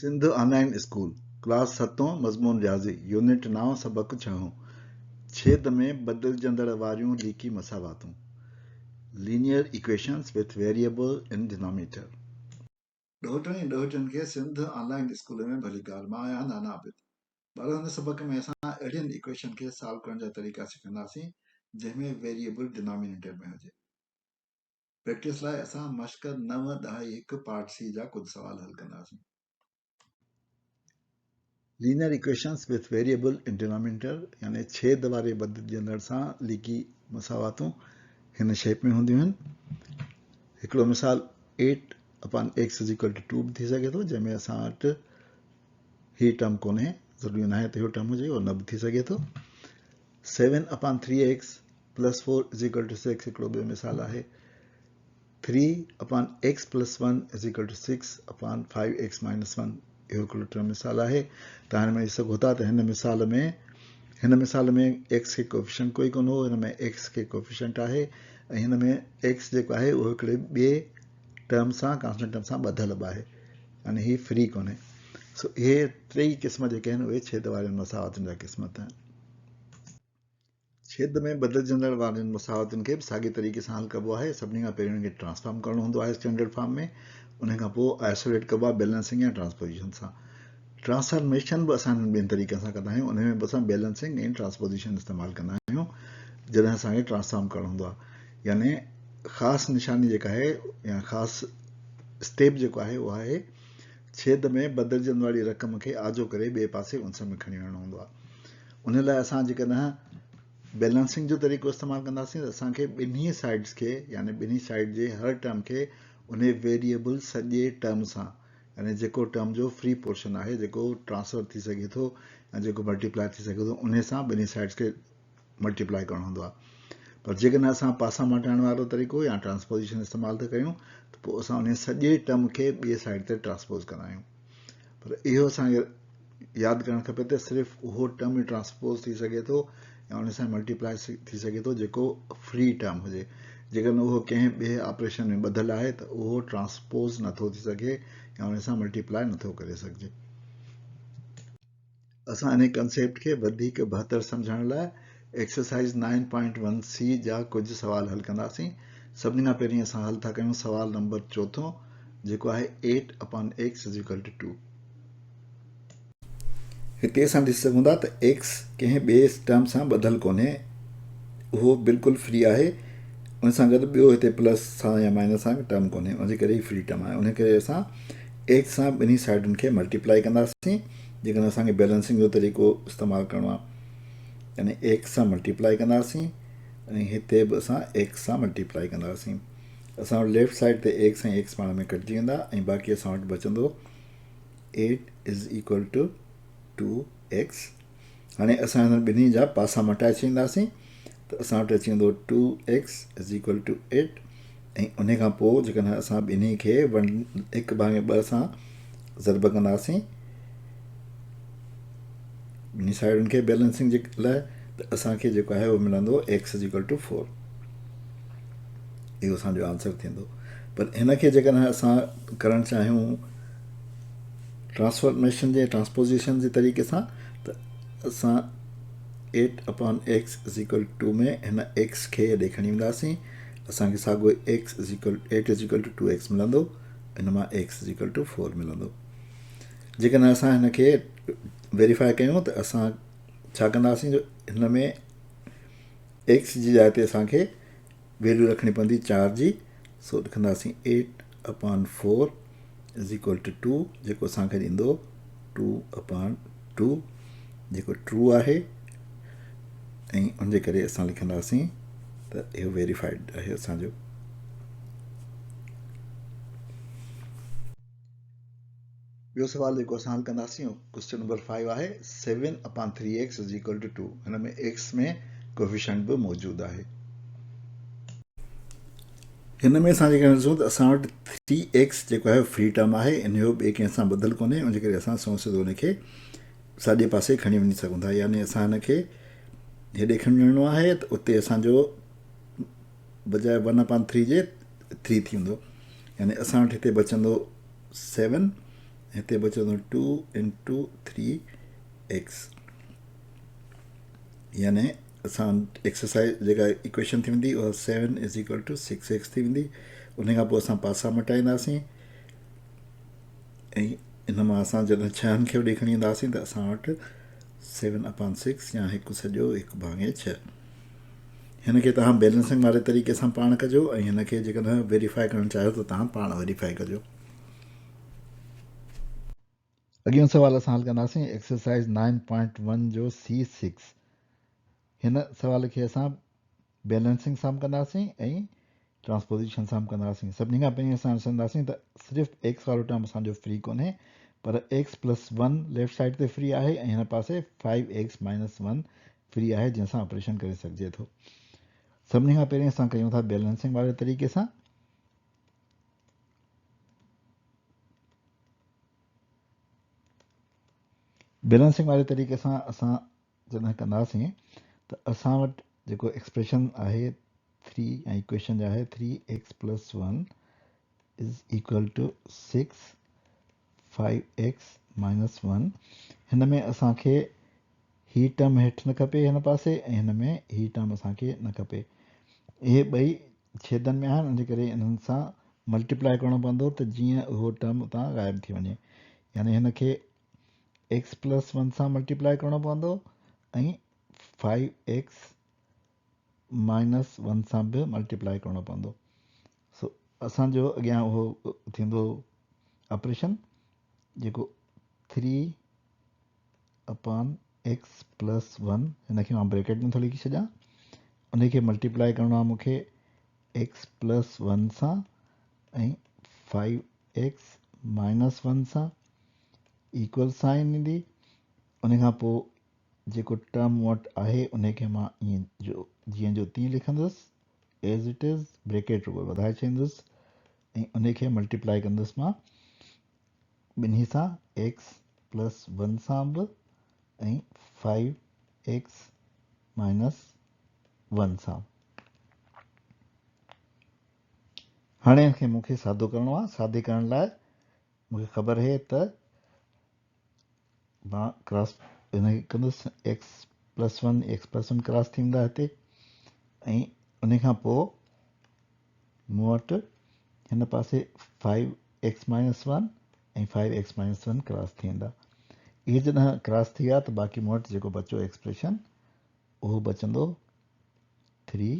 سنڌ آن line school, class ستون، مضمون رياضي، يونٽ نائون، سبق ڇهون، ڇيد ۾ بدلجندڙ واريون ليڪي مساواتون، Linear Equations with Variable in Denominator. ڏهوٽن ۽ ڏهوٽين کي سنڌ آن لائين اسڪول ۾ ڀليڪار، مان آهيان نانا عابد. ٻارو هن سبق ۾ اسان اهڙين ايڪويشن کي سالو ڪرڻ جا طريقا سکنداسين جنهن ۾ ويريبل ڊينامينيٽر ۾ هجي. پريڪٽس لاء اسان مشق نو ڏهائي هڪ پارٽ سي جا ڪجهه سوال حل ڪنداسين. Linear equations with variable in denominator يعني ڇيد واري بدلجندڙ سان ليڪي مساواتون هن شيپ ۾ هونديون آهن. هڪڙو مثال eight upon x is equal to two به ٿي سگهي ٿو جنهن ۾ اسان وٽ هي ٽرم ڪونهي، ضروري ناهي ته اهو ٽرم هجي، اهو نه به ٿي سگهي ٿو. Seven upon three x plus four is equal to six هڪڙو ٻيو مثال آهي. Three upon x plus one is equal to six upon five x minus one اهو هڪڙو ٽيون مثال آهي. توهان هن ۾ ڏسي سگهو ٿا ته هن مثال ۾ هن مثال ۾ ايڪس کي ڪوفيشنٽ ڪوئي ڪونه هو، هن ۾ ايڪس کي ڪوفيشنٽ آهي ۽ هن ۾ ايڪس جيڪو آهي اهو هڪڙي ٻئي ٽرم سان ڪانسٽنٽ ٽرم سان ٻڌل به آهي يعني هي فري ڪونهي. سو اهي ٽئي قسم جيڪي آهن اهي ڇيد وارين مساواتن جا قسم آهن. ڇيد ۾ بدلجندڙ وارين مساواتن کي به ساڳئي طريقي سان حل ڪبو آهي. سڀني کان پهرين انهن کي ٽرانسفارم ڪرڻو هوندو آهي اسٽينڊرڊ فارم ۾، ان کان پوء آئسوليٽ ڪبو آهي بيلنسنگ يا ٽرانسپوزيشن سان. ٽرانسفارميشن به اسان انهن ٻن طريقن سان ڪندا آهيون، ان ۾ به اسان بيلنسنگ ۽ ٽرانسپوزيشن استعمال ڪندا آهيون جڏهن اسان کي ٽرانسفارم ڪرڻو هوندو آهي. يعني خاص نشاني جيڪا آهي يا خاص اسٽيپ جيڪو آهي اهو آهي ڇيد ۾ بدلجندڙ واري رقم کي آجو ڪري ٻئي پاسي عنصر ۾ کڻي وڃڻو هوندو آهي. ان لاء اسان جيڪڏهن بيلنسنگ جو طريقو استعمال ڪنداسين ته اسان کي ٻنهي سائيڊز کي يعني ٻنهي سائيڊ جي هر ٽرم کي انهي ويريبل سڄي ٽرم سان يعني جيڪو ٽرم جو فري پورشن آهي جيڪو ٽرانسفر ٿي سگهي ٿو يا جيڪو ملٽيپلائي ٿي سگهي ٿو انهي سان ٻنهي سائيڊز کي ملٽيپلائي ڪرڻو هوندو آهي پر جيڪڏهن اسان پاسا مٽائڻ وارو طريقو يا ٽرانسپوزيشن استعمال ٿا ڪريون ته پوء اسان انهي سڄي ٽرم کي ٻئي سائيڊ تي ٽرانسپوز ڪندا آهيون پر اهو اسان کي ياد ڪرڻ کپي ته صرف اهو ٽرم ئي ٽرانسپوز ٿي سگهي ٿو يا ان سان ملٽيپلائي ٿي سگهي ٿو جيڪو فري ٽرم هجي جيڪڏهن اهو ڪنهن ٻئي آپريشن ۾ ٻڌل آهي ته اهو ٽرانسپوز نٿو ٿي سگهي يا ان سان ملٽيپلائي نٿو ڪري سگهجي. اسان انهي ڪنسيپٽ کي وڌيڪ بهتر سمجهڻ لاء ايڪسرسائيز نائين پوائنٽ ون سي جا ڪجهه سوال حل ڪنداسين. سڀني کان پهرين اسان حل ٿا ڪيون سوال نمبر چوٿون جيڪو آهي eight upon x is equal to two. هتي اسان ڏسي سگهون ٿا ته ايڪس ڪنهن ٻئي ٽرم سان ٻڌل ڪونهي اهو بلڪل فري آهي ان سان گڏ ٻيو هتي پلس سان يا مائنس سان ٽرم ڪونهي ان جي ڪري هي فري ٽرم آهي ان ڪري اسان ايڪس سان ٻنهي سائيڊن کي ملٽيپلائي ڪنداسين جيڪڏهن اسان کي بيلنسنگ جو طريقو استعمال ڪرڻو آهي يعني ايڪس سان ملٽيپلائي ڪنداسين ۽ هتي به اسان ايڪس سان ملٽيپلائي ڪنداسين اسان وٽ ليفٽ سائيڊ تي ايڪس ۽ ايڪس پاڻ ۾ ڪٽجي ويندا ۽ باقي اسان وٽ بچندو eight is equal to two x هاڻي اسان هنن ٻنهي جا پاسا مٽائي ڇڏينداسين ته اسان وٽ اچي ويندو two x is equal to eight ۽ ان کان پوء جيڪڏهن اسان ٻنهي کي ون هڪ ڀاڱي ٻه سان ضرب ڪنداسين ٻنهي سائيڊن کي بيلنسنگ جي لاء ته اسان کي جيڪو آهي اهو ملندو X is equal to four اهو اسانجو آنسر ٿيندو پر هن کي جيڪڏهن اسان ڪرڻ چاهيون ٽرانسفارميشن جي ٽرانسپوزيشن جي طريقي سان ته اسان eight upon x is equal to ۾ هن ايڪس کي هيڏي کڻي وينداسين اسان کي ساڳو x is equal eight is equal to two x ملندو ان مان x is equal to four ملندو جيڪڏهن اسان هن کي ويريفائي ڪيون ته اسان ڇا ڪنداسين جو هن ۾ ايڪس جي جاء تي اسان کي ويليو رکڻي پوندي چار جي سو لکنداسين eight upon four is equal to two جيڪو اسان کي ڏيندو ٽو اپان ٽو جيڪو ٽرو آهي ۽ ان جي ڪري اسان لکنداسين ته اهو ويريفائيڊ آهي اسان جو. ٻيو سوال جيڪو اسان حل ڪنداسين اهو ڪوسچن نمبر فائيو آهي seven upon three x is equal to two هن ۾ ايڪس ۾ ڪوفيشنٽ به موجود آهي. هن ۾ اسان جيڪڏهن ڏسون ته اسان وٽ ٿري ايڪس جيڪو آهي فري ٽرم آهي ان جو ٻئي ڪنهن سان ٻڌل ڪونهي ان جي ڪري اسان سنئون سڌو ان کي ساڄي پاسي کڻي وڃي سگهون ٿا يعني اسان هن کي هيڏي کڻي وڃڻو آهي ته اتي اسان جو بجاء ون اپان ٿري جي ٿري ٿي ويندو يعني اسان وٽ هتي بچندو سيون هتي بچندو ٽو انٽو ٿري ايڪس. يعني اسان ايڪسرسائز جيڪا ايڪويشن ٿي ويندي اها seven is equal to six x ٿي ويندي. ان کان پوء اسان پاسا مٽائينداسين ۽ ان مان اسان جڏهن ڇهن کي وڏي کڻي اينداسين ته اسان وٽ سيون اپان سڪس يا هڪ سڄو هڪ ڀاڱي ڇهه. هن کي توهان بيلنسنگ واري طريقي سان پاڻ ڪجو ۽ هن کي جيڪڏهن ويريفائي ڪرڻ چاهيو ته توهان پاڻ ويريفائي ڪجو. اڳيون سوال اسان حل ڪنداسين ايڪسرسائز نائن پوائنٽ ون جو سي سڪس. هن سوال کي اسان بيلنسنگ سان به ڪنداسين ۽ ٽرانسپوزيشن سان به ڪنداسين. سڀني کان پهرين اسان ڏسنداسين ته صرف ايڪس وارو ٽرم اسان جو فري ڪونهي پر x plus one left side تي فري آهي ۽ هن پاسي five x minus one free آهي جنهن سان آپريشن ڪري سگهجي ٿو. سڀني کان پهرين اسان ڪيون ٿا بيلنسنگ واري طريقي سان. بيلنسنگ واري طريقي سان اسان جڏهن ڪنداسين ته اسان وٽ جيڪو ايڪسپريشن آهي 3 ۽ ايڪويشن جا آهي 3 x plus 1 is equal to 6 5 x minus 1. هن ۾ اسان کي هي ٽرم هيٺ نه کپي هن پاسي ۽ هن ۾ هي ٽرم اسان کي نه کپي. اهي ٻئي ڇيدن ۾ آهن ان جي ڪري انهن سان ملٽيپلائي ڪرڻو پوندو ته جيئن اهو ٽرم اتان غائب ٿي وڃي. يعني هن کي ايڪس پلس ون سان ملٽيپلائي ڪرڻو پوندو ۽ فائيو ايڪس مائنس ون سان به ملٽيپلائي ڪرڻو پوندو. سو اسان جو اڳيان اهو ٿيندو آپريشن جيڪو three upon x plus one, هن کي مان بريڪيٽ ۾ ٿو لکي ڇڏيان، ان کي ملٽيپلائي ڪرڻو آهي مونکي ايڪس پلس ون سان ۽ فائيو ايڪس مائنس ون سان، ايڪول سائن ايندي. ان کان پوء جيڪو ٽرم مون وٽ آهي ان کي مان ائين جو جيئن جو تيئن لکندس ايز it is, bracket رڳو وڌائي ڇڏيندس ۽ ان کي ملٽيپلائي ڪندس مان ٻنهي سان، ايڪس پلس ون سان به ۽ فائيو ايڪس مائنس ون سان. هاڻي ان کي مون کي سادو ڪرڻو آهي. سادي ڪرڻ لاء مون کي خبر آهي ته مان ڪراس هن کي ڪندس، x plus one x plus one cross ٿيندا هتي ۽ ان کان پوء مون وٽ هن پاسي five x minus one ۽ five x minus one cross ٿي ويندا. اهي جڏهن ڪراس ٿي ويا ته باقي مون وٽ جيڪو بچو ايڪسپريشن اهو بچندو three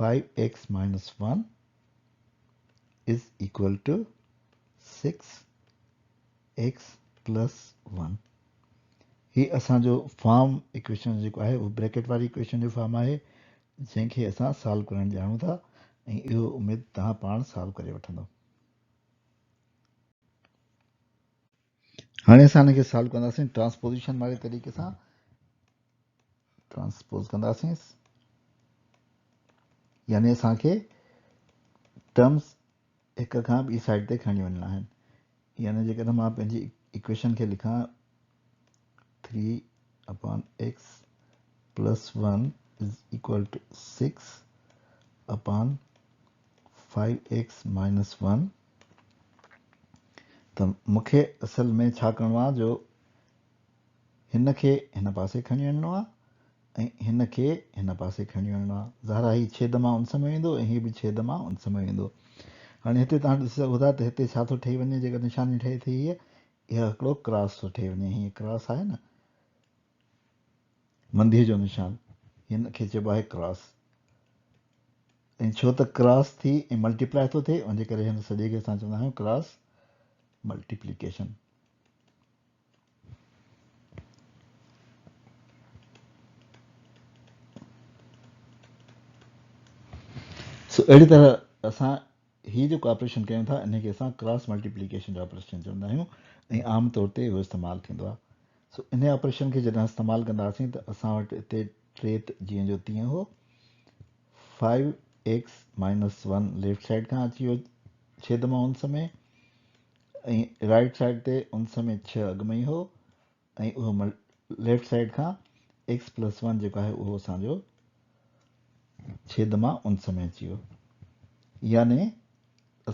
five x minus one is equal to six x plus one. هي اسان جو فارم ايڪويشن جيڪو آهي اهو بريڪيٽ واري ايڪويشن جو فارم آهي جنهن کي اسان سالو ڪرڻ ڄاڻون ٿا ۽ اهو اميد توهان پاڻ سالو ڪري وٺندو. هاڻي اسان هن کي سالو ڪنداسين ٽرانسپوزيشن واري طريقي سان. ٽرانسپوز ڪنداسين يعني اسان کي ٽرمز هڪ کان ٻي سائيڊ تي کڻي وڃڻا آهن. يعني جيڪڏهن مان پنهنجي ايڪويشن کي لکان three upon x plus one is equal to six upon five x minus one, ته مونکي اصل ۾ ڇا ڪرڻو آهي جو هن کي هن پاسي کڻي وڃڻو آهي ۽ هن کي هن پاسي کڻي وڃڻو آهي. ظاهر آهي هي ڇيد مان انس ۾ ويندو ۽ هي به ڇيد مان انس ۾ ويندو. هاڻي هتي توهان ڏسي سگهو ٿا ته هتي ڇا ٿو ٺهي وڃي، جيڪا نشاني ٺهي ٿي هيء، اها هڪڙو ڪراس ٿو ٺهي وڃي. هيء ڪراس آهي نه، منڌيء جو نشان، هن کي چئبو آهي ڪراس. ۽ ڇو ته ڪراس ٿي ۽ ملٽيپلائي ٿو ٿئي، ان جي ڪري هن سڄي کي اسان چوندا آهيون ڪراس ملٽيپليڪيشن. سو اهڙي طرح اسان هي جيڪو آپريشن ڪيون ٿا ان کي اسان ڪراس ملٽيپليڪيشن جو آپريشن چوندا آهيون ۽ عام طور تي اهو استعمال ٿيندو آهي. سو ان آپريشن کي جڏهن استعمال ڪنداسين ته اسان وٽ هتي ٽي جيئن جو تيئن هو، five x minus one left side کان اچي ويو ڇيد مان انس ۾ ۽ رائيٽ سائيڊ تي انس ۾ ڇهه اڳ ۾ ئي هو ۽ اهو ليفٽ سائيڊ کان ايڪس پلس ون جيڪو آهي اهو اسان جو ڇيد مان انس ۾ اچي ويو. يعني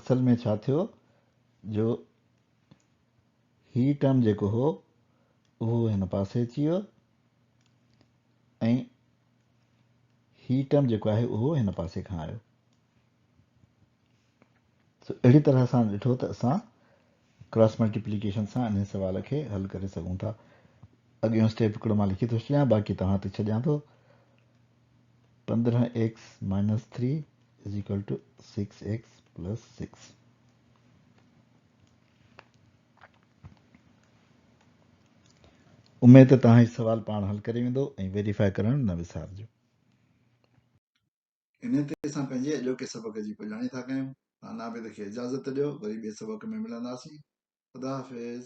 اصل ۾ ڇا ٿيو جو هي ٽرم جيڪو هو اهو هن پاسي اچي ويو ۽ هي ٽرم جيڪو آهي اهو هن پاسي کان آيو. سو اهڙي طرح اسان ڏٺو ته اسان ڪراس ملٽيپليڪيشن سان انهي سوال کي حل ڪري سگهون ٿا. اڳيون اسٽيپ هڪڙو مان لکي ٿو ڇڏيان باقي توهان تي ڇڏيان ٿو. 15 X minus 3 is equal to 6 X plus 6. اميد ته توهان هي سوال پاڻ حل ڪري ويندو ۽ ويريفائي ڪرڻ نه وسارجو. انهيء تي اسان پنهنجي اڄوڪي سبق جي پڄاڻي ٿا ڪيون. خان عابد کي اجازت ڏيو، وري ٻئي سبق ۾ ملنداسين. خدا حافظ.